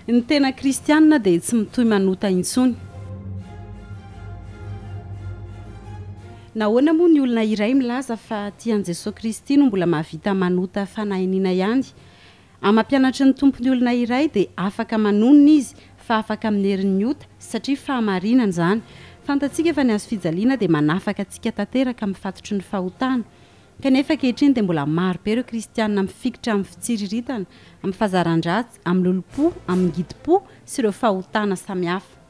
Ny tena kristianina dia tsy mitohy manota intsony. Nahoana moa ny olona iray milaza fa tia an'i Jesoa Kristy no mbola mahavita manota fanahiniana ihany? Amin'ny mampianatry ny Tompo ny olona iray dia afaka manonona izy fa afaka amin'ny herin'ny ota satria fahamarinana izany. Fantatsika fa ny hazofijaliana dia manafaka antsika tanteraka amin'ny fatotry ny fahotana. Kanefa ankehitriny dia mbola maro be ireo kristiana mifikitra amin'ny fitsiriritana, amin'ny fahazaran-dratsy, amin'ny lolompo, amin'ny ngidim-po sy ireo fahotana samihafa.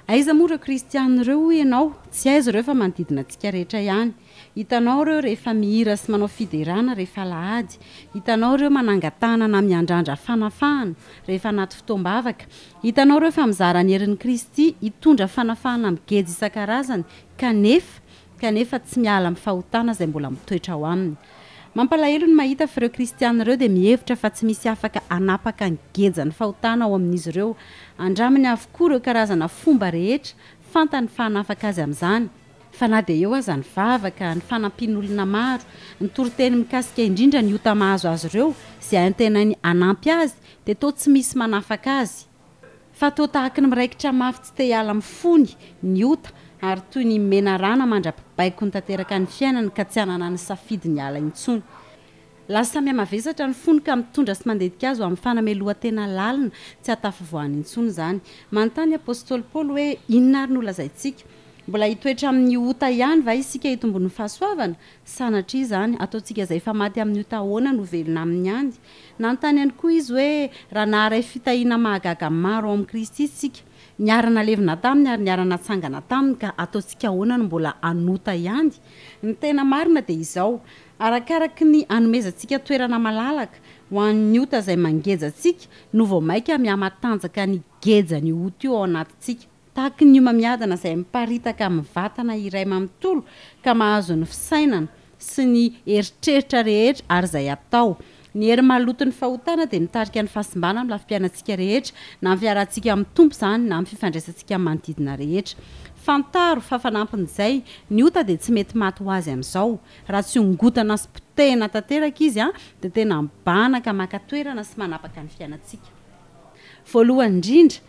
Aiza moa ireo kristiana ireo hoy ianao? Tsy aiza ireo fa manodidina antsika rehetra ihany. Hitanao ireo rehefa mihira sy manao fiderana rehefa alahady. Hitanao ireo manangan-tanana miandrandra fanafahana rehefa anaty fotoam-bavaka. Hitanao ireo fa mizara ny herin'i Kristy hitondra fanafahana amin'ny geja isan-karazany kanefa kanefa tsy miala amin'ny fahotana izay mbola mitoetra ao aminy. Mampalahelo ny mahita fa ireo kristiana ireo dia mihevitra fa tsy misy afaka hanapaka ny gejan'ny fahotana ao amin'izy ireo. Andraminy avokoa ireo karazana fomba rehetra fantany fa hanafaka azy amin'izany. Fa na dia eo aza ny vavaka, ny fanampian'olona maro, ny toriteny mikasika indrindra ny ota mahazo azy ireo, izay antenainy hanampy azy, dia toa tsy misy manafaka azy. Fa toa tahaky ny miraikitra mafy tsy te hiala amin'ny fony ny ota, ary toy ny menarana mandra-pibaikony tanteraka ny fiainany ka tsy ananany safidy ny hiala intsony. Lasa mihamavesatra ny fony ka mitondra sy mandetika azy ho amin'ny fanamelohan-tena lalina tsy hahatafivoahany intsony izany. Manontany ny apostoly Paoly hoe, Inona àry no holazaintsika? Mbola hitoetra amin'ny ota ihany va isika hitombon'ny fahasoavana? Sanatria izany! Ataontsika izay efa maty amin'ny ota ahoana no velona aminy ihany? Nanontany ihany koa izy hoe, Raha naharay fitahiana mahagaga maro ao amin'i Kristy isika, niara-nalevina taminy ary niara-natsangana taminy, ka ataontsika ahoana no mbola hanota ihany? Ny tena marina dia izao, Arakaraky ny anomezantsika toerana malalaka ho an'ny ota izay mangeja antsika no vao mainka mihamatanjaka ny gejan'io ota io ao anatintsika. Tahaky ny homamiadana izay miparitaka amin'ny vatana iray manontolo ka mahazo ny fisainana sy ny eritreritra rehetra ary izay atao. Ny hery maloton'ny fahotana dia mitarika ny fahasimbana amin'ny lafim-piainantsika rehetra, na amin'ny fiarahantsika amin'ny Tompo izany na amin'ny fifandraisantsika amin'ny manodidina rehetra. Fantaro fa fanampin'izay, ny ota dia tsy mety maty ho azy amin'izao. Raha tsy ongotana sy potehina tanteraka izy dia tena mibanaka maka toerana sy manapaka ny fiainantsika. Voalohany indrindra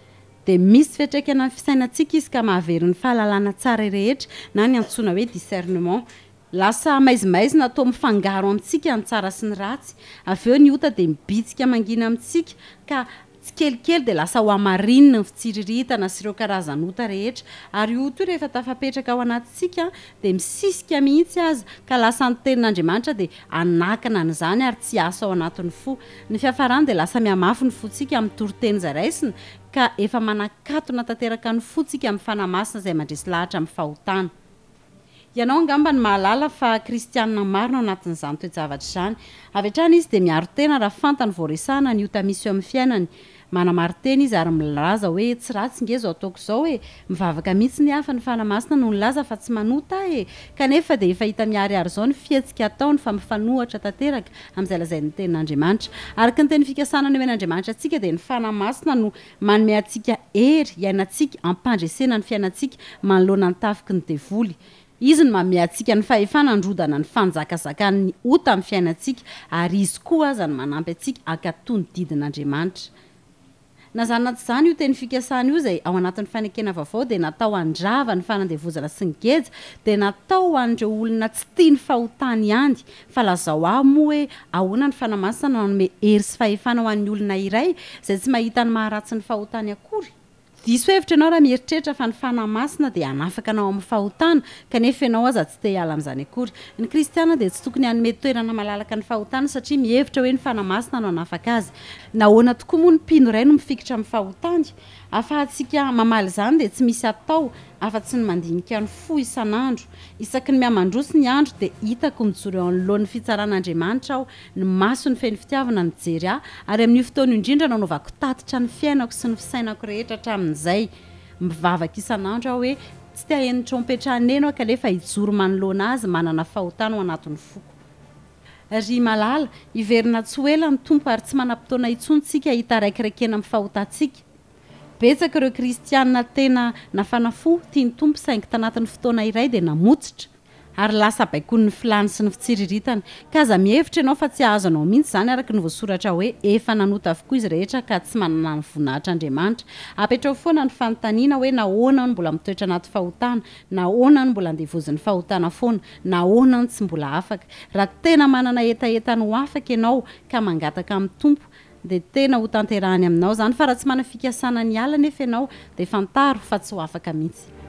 dia misy fiantraikany amin'ny fisainantsika izy ka mahavery ny fahalalana tsara rehetra na ny antsoina hoe discernement. Lasa maizimaizina toa mifangaro amintsika ny tsara sy ny ratsy. Avy eo ny ota dia mibitsika mangina amintsika ka Tsikelikely dia lasa ho hamarinina ny fitsiriritana sy ireo karazan'ota rehetra. Ary io ota io rehefa tafapetraka ao anatintsika dia misisika mihitsy aza ka lasa ny tenin'Andriamanitra dia hanakana an'izany ary tsy hiasa ao anatin'ny fo. Ny fiafarany dia lasa mihamafy ny fontsika amin'ny toriteny izay raisina ka efa manakatona tanteraka ny fontsika amin'ny Fanahy Masina izay mandresy lahatra amin'ny fahotana. Ianao angamba no mahalala fa kristianina maro no anatin'izany toe-javatra izany. Avy hatrany izy dia miaro tena raha fantany vao resahana ny ota misy eo amin'ny fiainany. Manamarin-tena izy ary milaza hoe tsy ratsy nge izao ataoko izao e! Mivavaka mihitsy ny hafa, ny Fanahy Masina no nilaza fa tsy manota aho e! Kanefa dia efa hita miharihary izao ny fihetsika ataony fa mifanohitra tanteraka amin'izay lazain'ny Tenin'Andriamanitra. Araka ny teny fikasana nomen'Andriamanitra antsika dia ny Fanahy Masina no Manome antsika hery hiainantsika am-pandresena ny fiainantsika manoloana ny tafiky ny devoly. Izy no manome antsika ny fahefana handrodana ny fanjakazakan'ny ota amin'ny fiainantsika, ary Izy koa aza no manampy antsika hankatò ny didin'Andriamanitra. Na izany na tsy izany, io teny fikasana io izay ao anatin'ny fanekena vaovao dia natao handrava ny fanandevozana sy ny geja, dia natao ho an'ireo olona tsy tia ny fahotany ihany. Fa lazao ahy moa hoe ahoana ny Fanahy Masina no hanome hery sy fahefana ho an'ny olona iray izay tsy mahita ny maharatsy ny fahotany akory? Diso hevitra ianao raha mieritreritra fa ny Fanahy Masina dia hanafaka anao amin'ny fahotana, kanefa ianao aza tsy te hiala amin'izany akory. Ny kristiana dia tsy tokony hanome toerana malalaka ny fahotana satria mihevitra hoe ny Fanahy Masina no hanafaka azy. Nahoana tokoa moa ny mpino iray no mifikitra amin'ny fahotany? Ahafahantsika mamaly izany dia tsy misy atao afa-tsy ny mandinika ny fo isan'andro. Isaky ny mihamandroso ny andro dia hitako mijoro eo anoloan'ny fitsaran'Andriamanitra aho, ny masony feno fitiavana mijery ahy, ary amin'io fotoana io indrindra no anaovako tatitra ny fiainako sy ny fisainako rehetra hatramin'izay. Mivavaka isan'andro aho hoe tsy te haheno trompetra haneno aho kanefa hijoro manoloana Azy manana fahotana ao anatin'ny foko. Ry malala, hiverina tsy ho ela ny Tompo ary tsy manam-potoana intsony tsika hitaraikiraikena amin'ny fahotantsika. Betsaka ireo kristiana tena nafana fo tia ny Tompo saingy tanatin'ny fotoana iray dia namotsitra. Ary lasa baikoin'ny filàny sy ny fitsiriritany. Ka aza mihevitra ianao fa tsy hahazo anao mihitsy izany araka ny voasoratra hoe efa nanota avokoa izy rehetra ka tsy manana ny voninahitr'Andriamanitra. Apetraho foana ny fanontaniana hoe nahoana aho no mbola mitoetra anaty fahotana? Nahoana aho no mbola andevozin'ny fahotana foana? Nahoana aho no tsy mbola afaka? Raha tena manana hetaheta ny ho afaka ianao ka mangataka amin'ny Tompo dia tena ho tanterahiny aminao izany. Fa raha tsy manana fikasana ny hiala anefa ianao dia fantaro fa tsy ho afaka mihitsy.